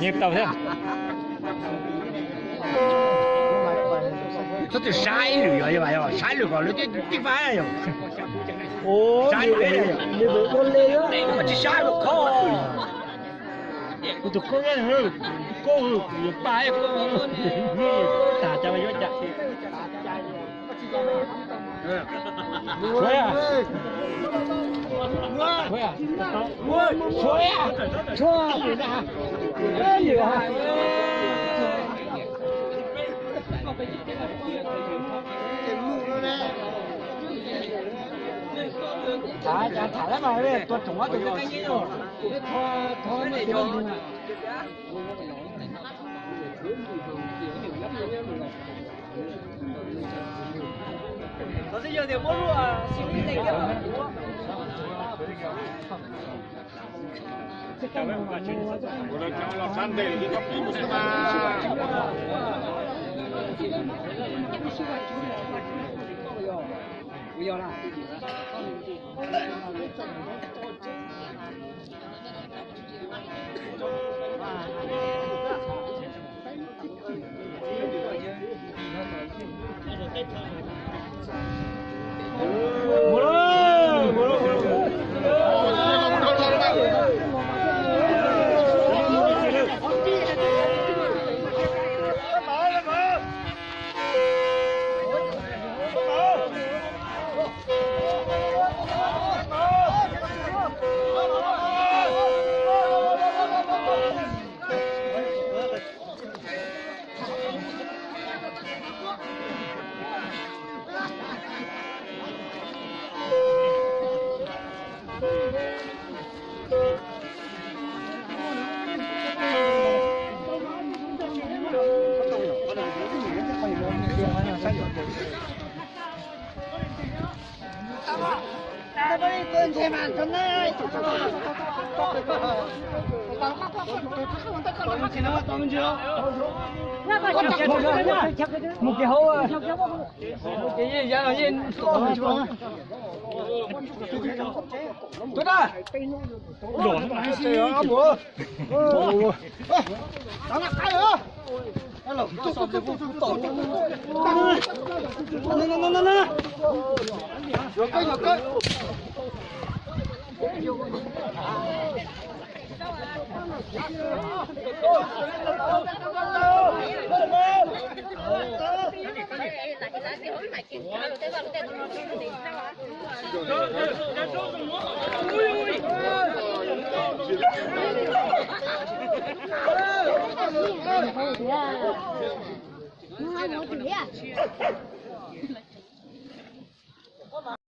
Yeej tau thiab. Txhob txwm saib lwm yog, yog saib lwm kom lawv tib fab yog. Saib lwm, tsis saib lwm kho. Kuv tus koob, koob, kuv yuav pab koob, koob tas cas yuav cas. Suav, suav, suav, tham, tham lawm mas tua tsoom ob tug kab nyeb. Mus kev hauv. Tuaj na.